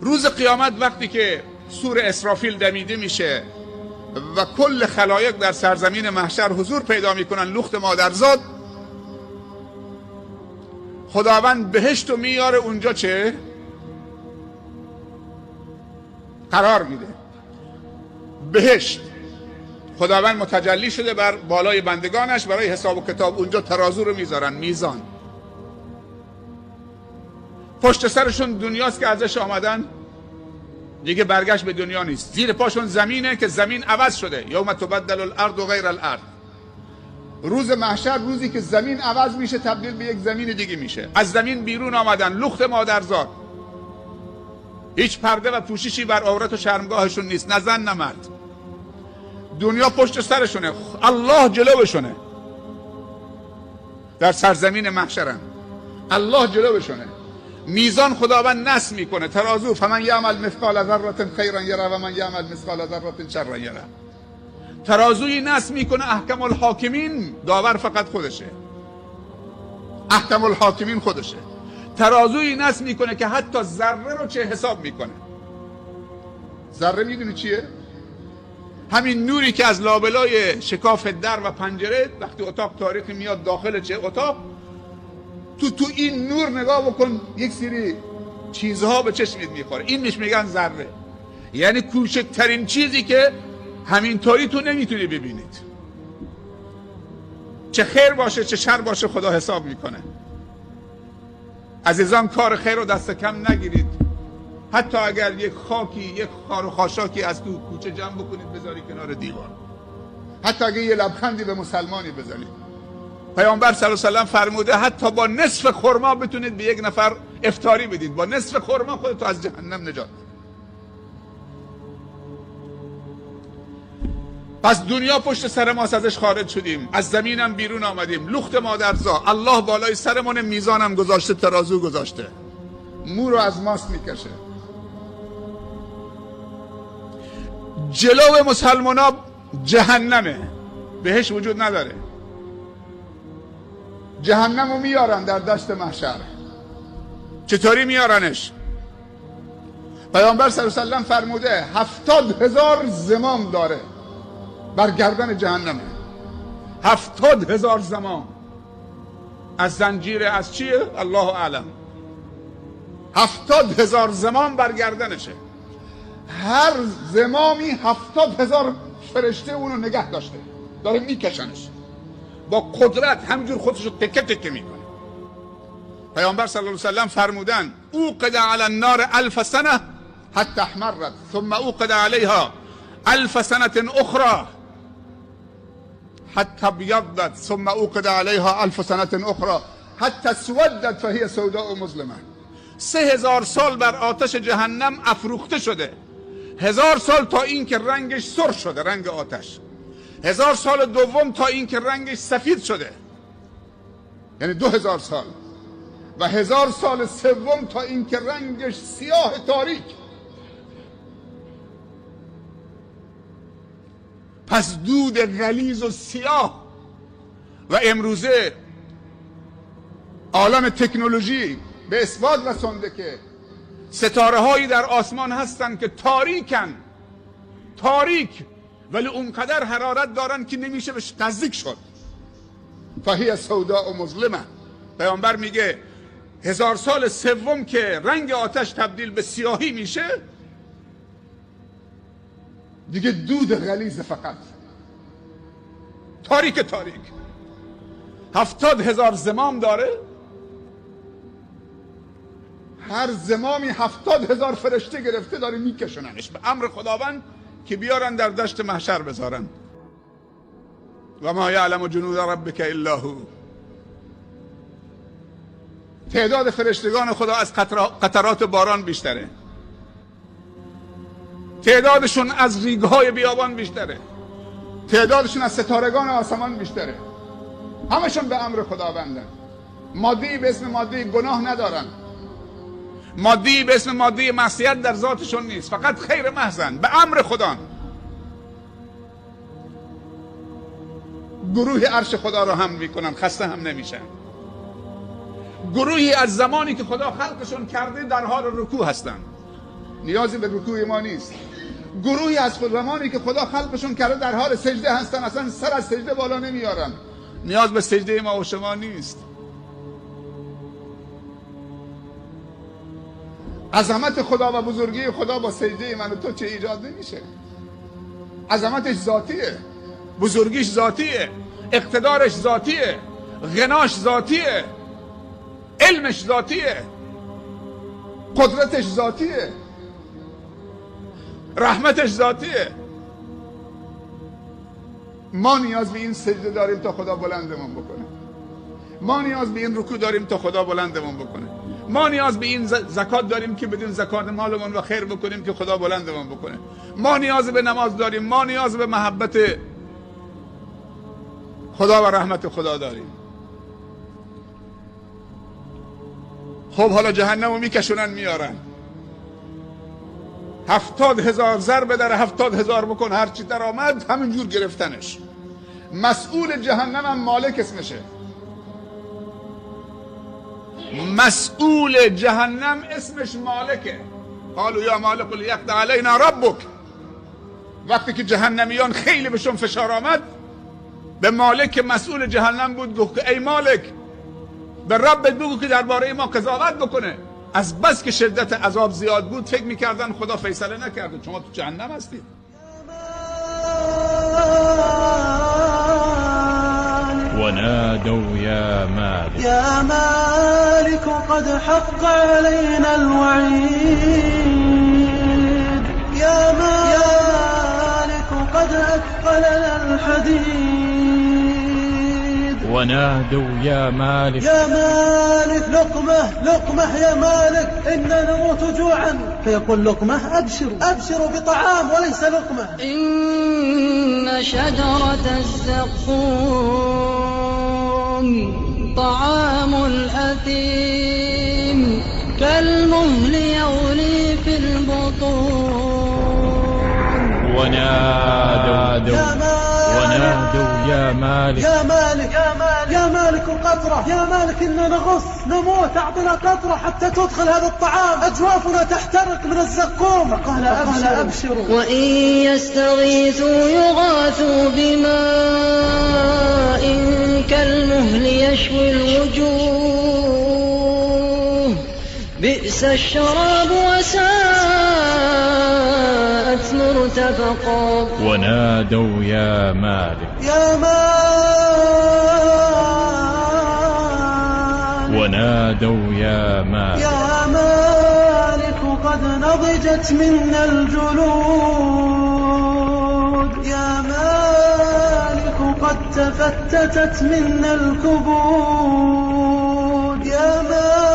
روز قیامت وقتی که سور اسرافیل دمیده میشه و کل خلایق در سرزمین محشر حضور پیدا میکنن، لخت مادرزاد، خداوند بهشت رو میاره اونجا چه؟ قرار میده. بهشت خداوند متجلی شده بر بالای بندگانش برای حساب و کتاب. اونجا ترازو رو میذارن، میزان. پشت سرشون دنیاست که ازش آمدن، دیگه برگشت به دنیا نیست. زیر پاشون زمینه که زمین عوض شده. یوم تبدل الارض غیر الارض. روز محشر روزی که زمین عوض میشه، تبدیل به یک زمین دیگه میشه. از زمین بیرون آمدن، لخت مادرزاد، هیچ پرده و پوششی بر عورت و شرمگاهشون نیست، نه زن نه مرد. دنیا پشت سرشونه، الله جلوشونه. در سرزمین محشرن، الله جلوشونه. میزان خداوند نصب میکنه، ترازو. فمن یعمل مثقال ذره خیرا یره و من یعمل مثقال ذره شرا یره. ترازوی نصب میکنه احکم الحاکمین، داور فقط خودشه، احکم الحاکمین خودشه. ترازوی نصب میکنه که حتی ذره رو چه حساب میکنه. ذره میدونی چیه؟ همین نوری که از لابلای شکاف در و پنجره وقتی اتاق تاریکی میاد داخل چه اتاق، تو این نور نگاه بکن، یک سری چیزها به چشمت میخوره. این میش میگن ذره، یعنی کوچکترین چیزی که همینطوری تو نمیتونی ببینید. چه خیر باشه چه شر باشه خدا حساب میکنه. عزیزان کار خیر رو دست کم نگیرید. حتی اگر یک خاکی، یک خار و خاشاکی از تو کوچه جمع بکنید بذاری کنار دیوار، حتی اگر یه لبخندی به مسلمانی بزنید. پیامبر صلی الله علیه و سلم فرموده حتی با نصف خرما بتونید به یک نفر افطاری بدید، با نصف خرما خودتو از جهنم نجات. پس دنیا پشت سر ماست، ازش خارج شدیم، از زمینم بیرون آمدیم، لخت مادرزا، الله بالای سرمون، میزانم گذاشته، ترازو گذاشته، مو رو از ماست میکشه. جلو مسلمانا جهنمه، بهش وجود نداره. جهنم رو میارن در دشت محشر. چطوری میارنش؟ پیامبر صلی الله علیه و سلم فرموده 70,000 زمام داره بر گردن جهنمه. 70,000 زمام از زنجیر، از چیه؟ الله اعلم. 70,000 زمام بر گردنشه. هر زمامی 70,000 فرشته اونو نگه داشته، داره میکشنش با قدرت، همینجور خودشو تکه تکه میکنه. پیامبر صلی الله علیه و سلم فرمودن اوقد علی النار 1000 سنه حتی احمرت ثم اوقد علیها 1000 سنه اخرى حتی ابيضت ثم اوقد علیها 1000 سنه اخرى حتی اسودت فهي سوداء مظلمه. 3000 سال بر آتش جهنم افروخته شده، 1000 سال تا اینکه رنگش سرخ شده، رنگ آتش، 1000 سال دوم تا اینکه رنگش سفید شده، یعنی 2000 سال، و 1000 سال سوم تا اینکه رنگش سیاه تاریک. پس دود غلیظ و سیاه. و امروزه عالم تکنولوژی به اثبات رسانده که ستاره هایی در آسمان هستن که تاریکن، تاریک، ولی اونقدر حرارت دارن که نمیشه بهش نزدیک شد. فهی سوداء و مظلمه. پیامبر میگه 1000 سال سوم که رنگ آتش تبدیل به سیاهی میشه، دیگه دود غلیظ فقط، تاریک تاریک. 70,000 زمام داره، هر زمامی 70,000 فرشته گرفته داره میکشوننش به امر خداوند که بیارن در دشت محشر بذارن. و ما یعلم جنود ربک الا هو. تعداد فرشتگان خدا از قطرات باران بیشتره، تعدادشون از ریگهای بیابان بیشتره، تعدادشون از ستارگان آسمان بیشتره. همشون به امر خداوندن. ماده‌ای به اسم ماده گناه ندارن، ماده‌ای به اسم ماده معصیت در ذاتشون نیست، فقط خیر محضن، به امر خدا. گروهی عرش خدا را هم میکنن، خسته هم نمیشن. گروهی از زمانی که خدا خلقشون کرده در حال رکوع هستن. نیازی به رکوع ما نیست. گروهی از خدمانی که خدا خلقشون کرده در حال سجده هستن، اصلا سر از سجده بالا نمیارن، نیاز به سجده ما و شما نیست. عظمت خدا و بزرگی خدا با سجده من و تو چه ایجاد نمیشه. عظمتش ذاتیه، بزرگیش ذاتیه، اقتدارش ذاتیه، غناش ذاتیه، علمش ذاتیه، قدرتش ذاتیه، رحمتش ذاتیه. ما نیاز به این سجده داریم تا خدا بلندمون بکنه. ما نیاز به این رکوع داریم تا خدا بلندمون بکنه. ما نیاز به این زکات داریم که بدیم زکات مالمون و خیر بکنیم که خدا بلندمون بکنه. ما نیاز به نماز داریم، ما نیاز به محبت خدا و رحمت خدا داریم. خب حالا جهنم رو میکشونن میارن، 70,000 ضربه در 70,000 بکن، هرچی در آمد همینجور گرفتنش. مسئول جهنم هم مالک اسمشه. مسئول جهنم اسمش مالکه. قالوا یا مالک لیقض علینا ربک. وقتی که جهنمیان خیلی بهشون فشار آمد، به مالک مسئول جهنم بود گفت که ای مالک، به ربت بگو که درباره ما قضاوت بکنه. از بس که شدت عذاب زیاد بود فکر میکردن خدا فیصله نکرده، شما تو جهنم هستید. ونادوا يا مالك يا مالك قد حق علينا الوعيد، يا مالك قد أثقلنا الحديد. ونادوا يا مالك يا مالك لقمة لقمة يا مالك إننا نموت جوعا. فيقول لقمة أبشروا أبشروا بطعام وليس لقمة. إن شجرة الزقوم طعام الأثيم كالمهل يغلي في البطون. ونادوا ونادوا يا مالك يا مالك يا مالك يا مالك قطرة يا مالك إننا نغص نموت، أعطنا قطرة حتى تدخل هذا الطعام، أجوافنا تحترق من الزقوم. فقال أبشروا. وإن يستغيثوا يغاثوا بماء كالمهل يشوي الوجوه، بئس الشراب وساءت مرتفقا. ونادوا يا مالك يا مالك ونادوا يا مالك يا مالك قد نضجت منا الجلود، يا مالك قد تفتتت منا الكبود، يا مالك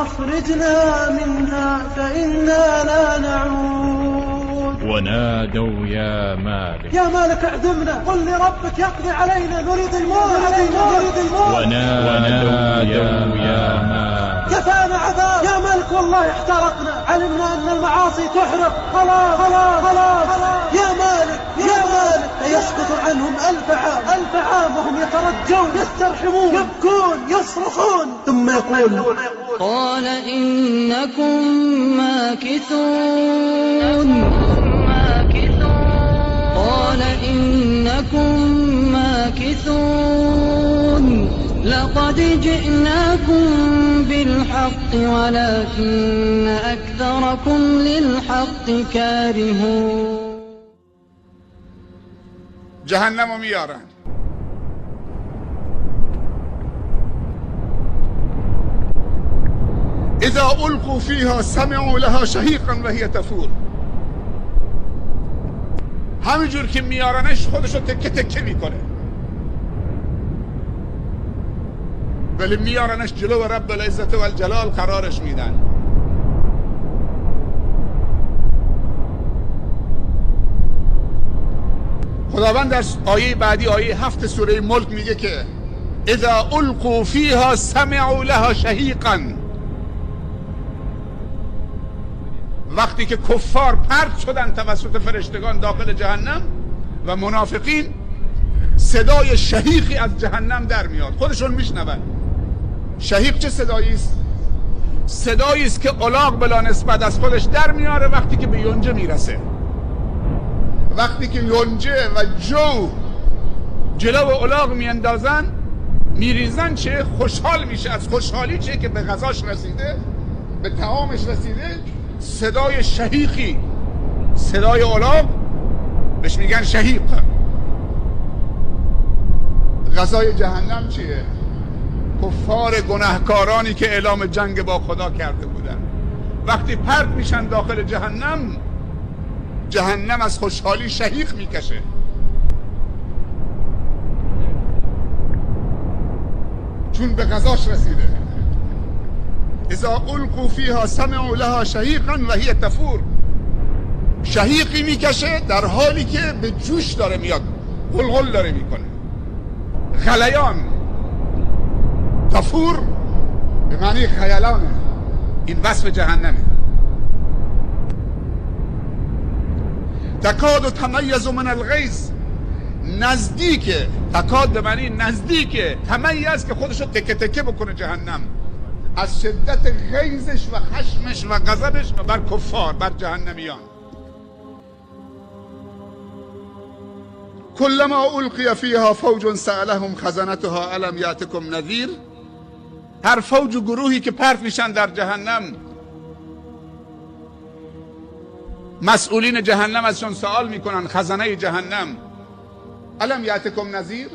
أخرجنا منها فإنا لا نعود. ونادوا يا مالك يا مالك اعدمنا، قل لربك يقضي علينا، نريد الموت نريد الموت. ونادوا يا مالك كفانا عذاب يا مالك، والله احترقنا، علمنا أن المعاصي تحرق، خلاص خلاص خلاص يا مالك يا مالك. فيسكت عنهم 1000 عام 1000 عام وهم يترجون يسترحمون يبكون يصرخون، ثم يقول قال إنكم ماكثون قال إنكم ماكثون لقد جئناكم بالحق ولكن أكثركم للحق كارهون. جهنم میارن. اذا القوا فيها سمعوا لها شهيقا وهي تفور. همینجور که میارنش خودشو تکه تکه میکنه، ولی میارنش جلو رب العزت و الجلال قرارش میدن. خداوند در آیه بعدی، آیه 7 سوره ملک میگه که اذا القوا فیها سمعوا لها شهیقا. وقتی که کفار پرت شدن توسط فرشتگان داخل جهنم و منافقین، صدای شهیقی از جهنم در میاد، خودشون میشنون. شهیق چه صدایی است؟ صدایی است که الاغ بلا نسبت از خودش در میاره وقتی که به یونجه میرسه. وقتی که یونجه و جو جلو الاغ میاندازن میریزن، چه خوشحال میشه، از خوشحالی چه که به غذاش رسیده، به طعامش رسیده. صدای شهیقی، صدای الاغ بهش میگن شهیق. غذای جهنم چیه؟ کفار گناهکارانی که اعلام جنگ با خدا کرده بودن وقتی پرت میشن داخل جهنم، جهنم از خوشحالی شهیق میکشه. چون به غذاش رسیده. اذا القوا فیها سمعوا لها شهیقا و هی تفور. شهیقی میکشه در حالی که به جوش داره میاد، غلغل داره میکنه، غلیان. تفور به معنی خیلانه. این وصف جهنمه. تکاد و تمیز من الغیظ، نزدیکه. تکاد به معنی نزدیکه، تمیز که خودشو تکه تکه بکنه جهنم از شدت غیظش و خشمش و غضبش بر کفار، بر جهنمیان. کلما القی فیها فوج سألهم خزنتها الم یأتکم نذیر. هر فوج و گروهی که پرت میشن در جهنم، مسئولین جهنم ازشون سوال میکنن، خزنه جهنم، الم یأتکم نذیر،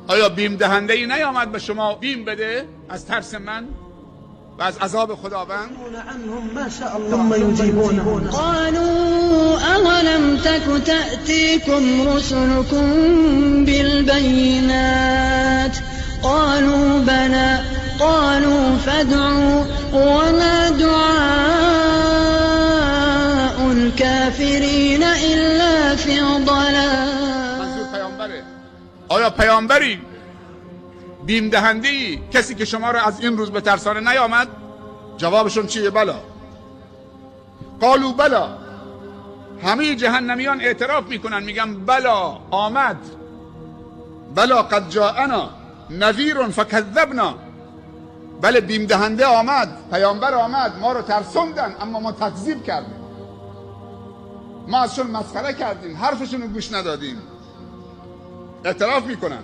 آیا بیم دهنده ای نیامد به شما بیم بده از ترس من و از عذاب خداوند؟ ثم يجيبونهم قالوا أولم تك تأتيكم رسلكم بالبينات قالوا بلى قالوا فادعوا وما دعاء الكافرين إلا في ضلال. منظور پیامبره. آیا پیامبری، بیم دهنده‌ای، کسی که شما را از این روز به ترسانه نیامد؟ جوابشون چیه؟ بلا. قالوا بلا. همه جهنمیان اعتراف میکنن، میگن بلا، آمد. بلا قد جاءنا نذیر فکذبنا. بله، بیم دهنده آمد، پیامبر آمد، ما رو ترسوندن، اما ما تکذیب کردیم، ما ازشون مسخره کردیم، حرفشون رو گوش ندادیم. اعتراف میکنن.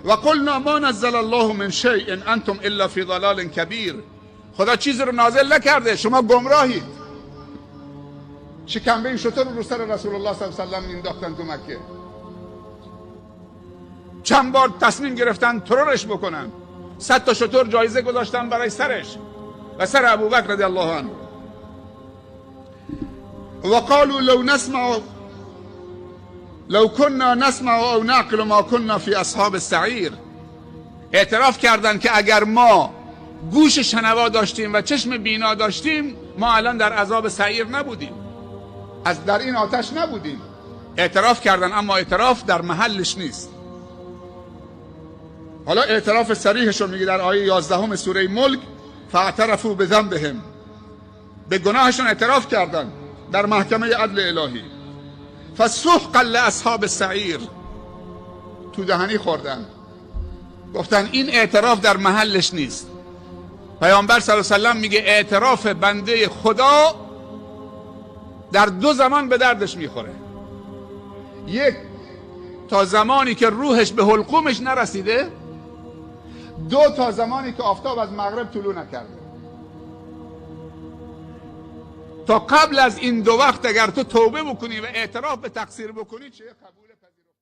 و قلنا ما نزل الله من شیء انتم الا فی ضلال کبیر. خدا چیزی رو نازل نکرده، شما گمراهید. شکمبه شتر رو سر رسول الله صلی الله علیه و سلم انداختن تو مکه. چند بار تصمیم گرفتن ترورش بکنن. 100 تا شتر جایزه گذاشتن برای سرش و سر ابوبکر رضی الله عنه. و قالوا لو نسمع لو كنا نسمع او نعقل ما كنا فی اصحاب السعیر. اعتراف کردن که اگر ما گوش شنوا داشتیم و چشم بینا داشتیم، ما الان در عذاب سعیر نبودیم، از در این آتش نبودیم. اعتراف کردن، اما اعتراف در محلش نیست. حالا اعتراف صریحش رو میگه در آیه 11 سوره ملک، فاعترفوا بذنبهم، به گناهشون اعتراف کردن در محکمه عدل الهی. فسحقا لاصحاب السعیر، تو دهنی خوردن، گفتن این اعتراف در محلش نیست. پیامبر صلی الله علیه و سلم میگه اعتراف بنده خدا در دو زمان به دردش میخوره. یک، تا زمانی که روحش به حلقومش نرسیده. دو، تا زمانی که آفتاب از مغرب طلوع نکرده. تا قبل از این دو وقت اگر تو توبه بکنی و اعتراف به تقصیر بکنی، چه قبول پذیرفته.